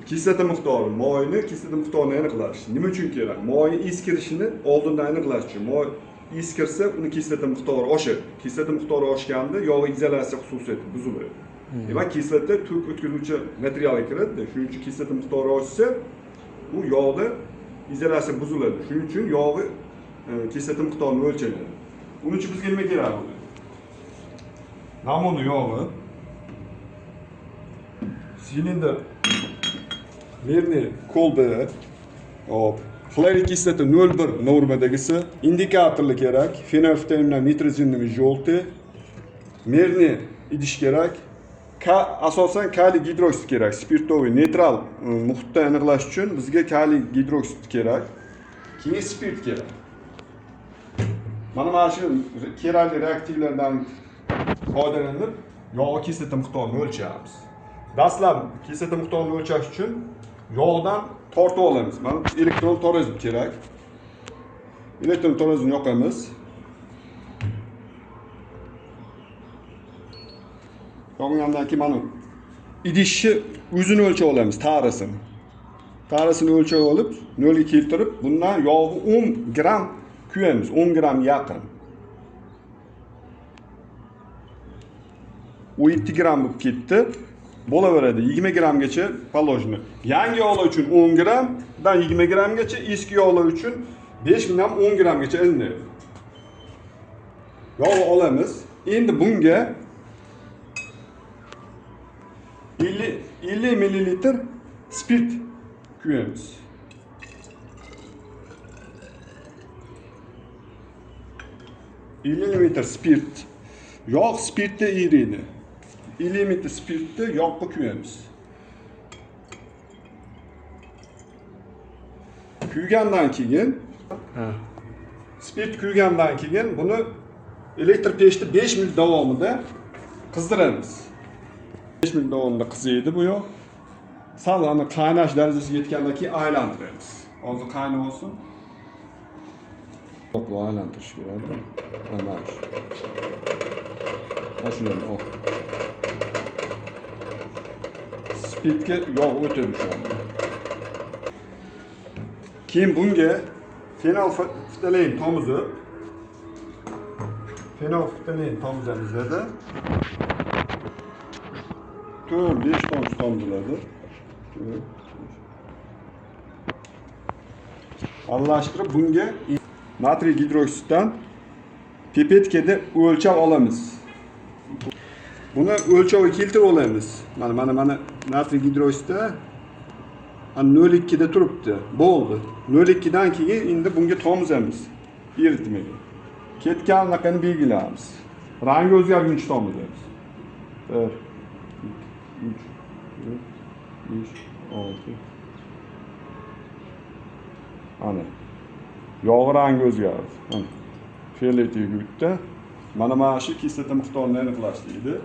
Kislota miqdori, moyni kislota miqdorini aniqlash. Nima uchun kerak? Moyni eskirishini oldindan aniqlash uchun. Moy eskirsa, uni kislota miqdori oshadi. Kislota miqdori oshganda yog' izolyatsiya xususiyati buziladi. Demak, kislota tok o'tkazuvchi materialga kiradi. Shuning uchun kislota miqdori oshsa, u yog'da izolyatsiya buziladi. Shuning uchun yog'i kislota miqdorini o'lchanadi. Buning uchun bizga nima kerak bo'ladi? Namuna yog'i, silindr merni kolba, hop, xlorid kislota 0,1 normadagisi, indikatorlar kerak, fenolftalein bilan nitrogenli жёлтый, merni idish kerak, asosan kaliy gidroksid kerak, spirtoviy neytral muhitda aniqlash uchun bizga kaliy gidroksid kerak, keyin spirt kerak. Mana shu kerakli reaktivlardan foydalanib yog' kislota miqdorini o'lchaymiz. Dastlab kislota miqdorini o'lchash uchun yog'dan tortib olamiz. Mana elektron tarozi kerak. Elektron tarozini yoqamiz. Yoqgandan keyin mana idishni o'zini o'lchab olamiz, tarisini. Tarisini o'lchab olib, nolga keltirib, bundan yog'i 10 gram kuyamiz, 10 gram yaqin. 17 gram bo'lib ketdi. Bo'laveradi 20 gramgacha положено. Yangi yog'lar uchun 10 gramdan 20 gramgacha, eski yog'lar uchun 5 dan 10 gramgacha ilinadi. Yog' olamiz. Endi bunga 50 mililitr spirt kuyamiz. 50 mililitr spirt. Yog' spirtda eriydi. 50 mililitr spirtni yoqqa kuyamiz. Kuygandan keyin, spirt kuygandan keyin buni elektr pechda 5 minut davomida qizdiramiz. 5 minut davomida qiziydi bu yog'. Sal ani qaynash darajasiga yetgandan keyin aylantiramiz. Hozir qaynab olsin. To'pla aylantirish kerak. Mana shu. Mana shuni ol. Spirtga yog' o'tadi shu anda. Keyin bunga fenolftalein tomizib, fenolftalein tomizamizda 4-5 tomchi tomiziladi. Aralashtirib bunga natriy gidroksiddan pipetkada o'lchab olamiz. Buni o'lchovga keltirib olamiz. Mana natriy gidroksidda 0,2 da turibdi. Bo'ldi. 0,2 dan keyin endi bunga tomizamiz. Eritmaga. Ketgan anaqani belgilaymiz. Rangi o'zgarguncha tomizamiz. 1 2 3 4 5 6. Ana. Yog' rangi o'zgardi. Mana. Fioletiga o'tdi. Mana shu kislota miqdorini aniqlash deydi.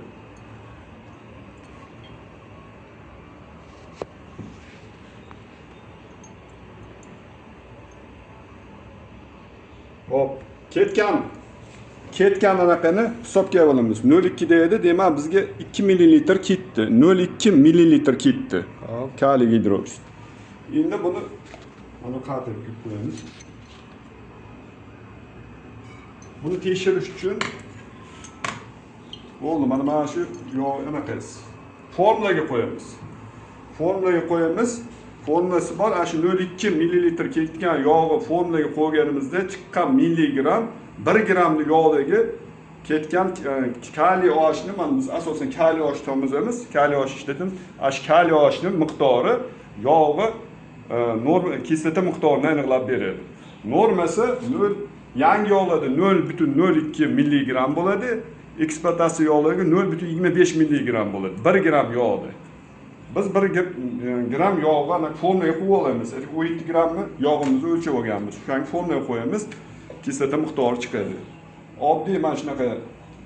Hop, ketgan anaqani hisobga olamiz. 0,2 da edi, demak bizga 2 mililitr ketdi. 0,2 mililitr ketdi. Kaliy gidroksid. Endi buni mana qatirib quyib qo'yamiz. Buni tekshirish uchun bo'ldi, mana shu yog' anaqasi. Formulaga qo'yamiz. Formulaga qo'yamiz. Formulasi bor. Ana shu 0,2 mililitr ketgan yog'i formulaga qo'yganimizda chiqqan milligram 1 gramli yog'dagi ketgan kaliy oshni, mana biz asosan kaliy osh tomizamiz, kaliy osh ishlatamiz. Ana shu kaliy oshning miqdori yog'i norma kislota miqdorini aniqlab beradi. Normasi 0, yangi yog'larda 0,02 milligram bo'ladi, ekspluatatsiya yog'larga 0,25 milligram bo'ladi. 1 gram yog'da. Biz 1 gram yog'ni ana formulaga qo'yib olamiz. 17 gramni yog'imizni o'lchab olganmiz. O'shanga formulaga qo'yamiz, kislota miqdori chiqadi. Oddiy mana shunaqa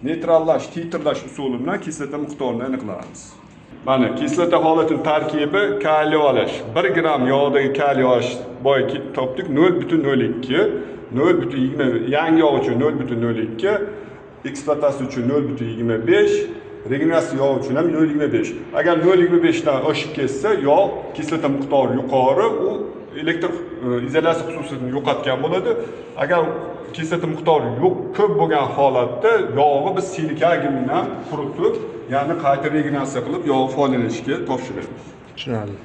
neytrallash, titrlash usuli bilan kislota miqdorini aniqlaymiz. Mana kislota holatini tarkibi kaliy olish. 1 gram yog'dagi kaliy olish boya topdik 0,02, 0,20 yangi yog' uchun 0,02, ekspluatatsiya uchun 0,25, Regeneratsiya yog' uchun ham 0,25. Agar 0,25 dan oshib ketsa, yog' kislota miqdori yuqori, u elektr izolyatsiya xususiyatini yo'qotgan bo'ladi. Agar kislota miqdori yo'q ko'p bo'lgan holatda yog'ni biz silikagen bilan quritib, ya'ni qayta regeneratsiya qilib yog' foydalanishga topshiramiz. Tushunarli.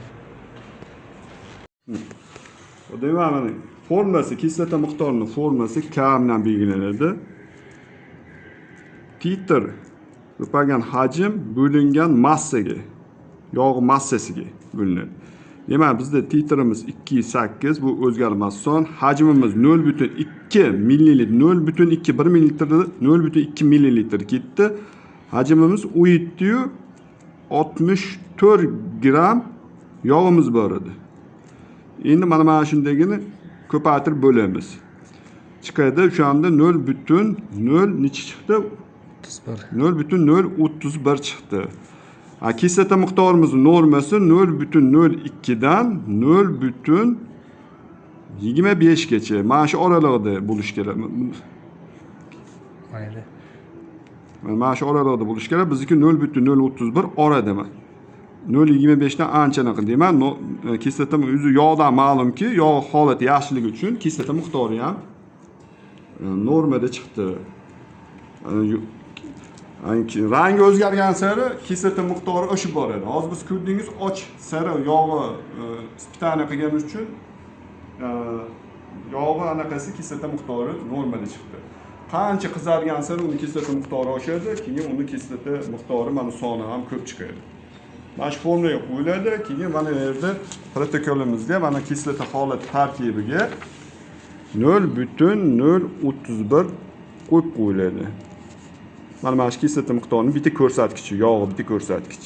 Demak, mana formulasi, kislota miqdorining formulasi K bilan belgilanadi. Titr ko'paygan hajm bo'lingan massaga, yog' massasiga bo'linadi. Demak, bizda titrimiz 2,8, bu o'zgarmas son, hajmimiz 0,2 millilitr, 0,2 1 millilitrda 0,2 millilitr ketdi. Hajmimiz 1764 gram yog'imiz bor edi. Endi mana shundagini ko'paytirib bo'lamiz. Chiqadi o'shanda 0,0 necha chiqdi? 31. 0,031 chiqdi. Kislota miqdorimiz normasi 0,02 dan 0,25 gacha. Mana shu oralig'ida bo'lishi kerak. Mayli. Mana shu oralig'ida bo'lishi kerak. Bizniki 0,031 orada. 0,25 dan ancha anaqa deyman. Kislota o'zi yog'dan ma'lumki, yog' holati yaxshiligi uchun kislota miqdori ham normada chiqdi. Rangi o'zgargan sari kislota miqdori oshib boradi. Hozir biz ko'rdingiz, och sariq yog'i ispitaniya qilganimiz uchun yog'i anaqasi kislota miqdori normada chiqdi. Qancha qizargan sari uni kislota miqdori oshadi, keyin uni kislota miqdori mana soni ham ko'p chiqadi. Mana shu formulaga qo'yiladi, keyin mana bu yerda protokolimizga mana kislota holati tarkibiga 0,031 qo'yib qo'yiladi. Mana shu kislota miqdorini bitta ko'rsatkichi, yog'i bitta ko'rsatkich.